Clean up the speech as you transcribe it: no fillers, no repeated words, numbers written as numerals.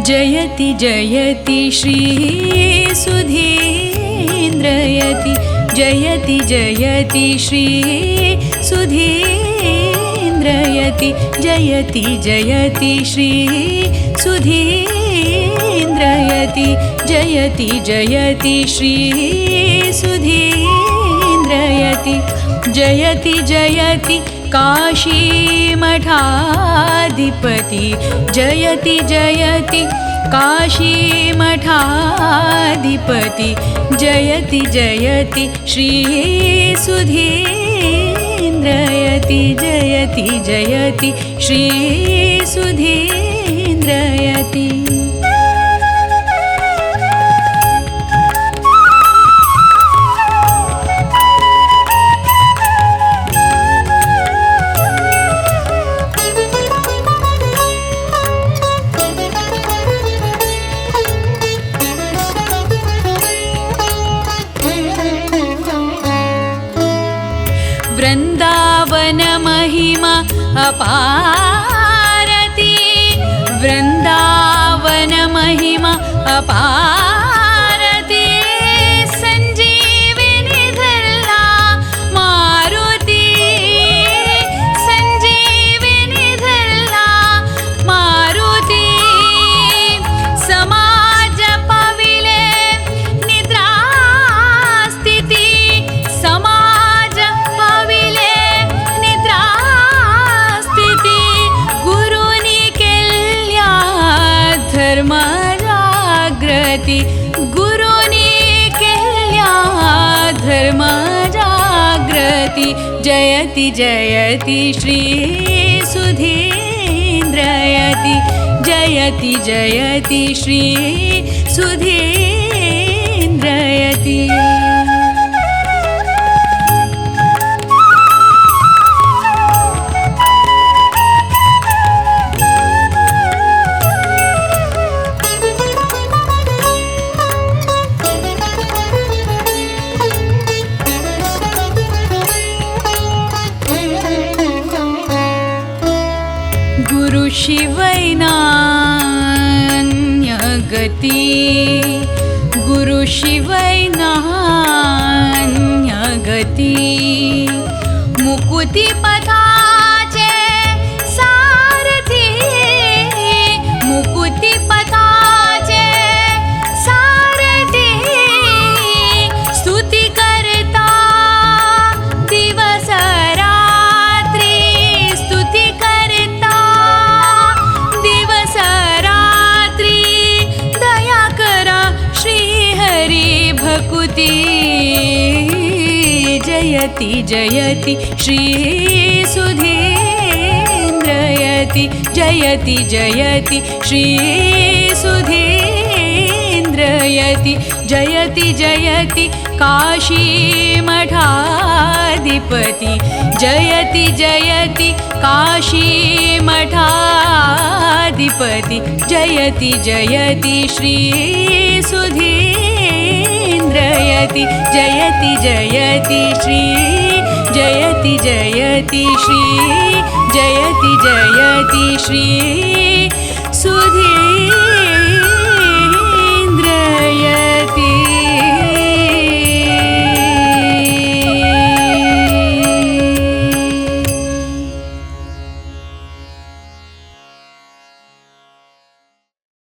जयति जयति श्री सुधीन्द्रयति जयति जयति श्री सुधीन्द्रयति जयति जयति श्री सुधीन्द्रयति जयति जयति श्री सुधीन्द्रयति जयति जयति काशीमठाधिपति जयति जयति काशीमठाधिपति जयति जयति श्री सुधीन्द्रयति जयति जयति श्री सुधीन्द्रयति। वृंदावन महिमा अपारति वृंदावन महिमा अपारति संजीविनी धरला मारुति संजीविनी धरला मारुति समाज पविले निद्रा स्थिति समाज पविले निद्रा स्थिति गुरुनी केल्या धर्म जागृति गुरुनी केल्या धर्म जागृति जयति जयति श्री सुधीन्द्रयति जयति जयति श्री सुधीन्द्रयति। गुरु शिवैनान्य गति गुरु शिवैनान्य गति मुकुति पथाचे सारथी मुकुति पथाचे सारथी स्तुति करता दिवस रात्री स्तुति करता दिवस रात्री दया करा श्री हरि भकुति जयति जयति श्री सुधीन्द्रयति जयति जयति श्री सुधीन्द्रयति जयति जयति काशीमठाधिपति जयति जयति काशीमठाधिपति जयति जयति श्री सुधीन्द्रयति जयति जयति श्री जयति जयति श्री जयति जयति श्री सुधीन्द्रयति।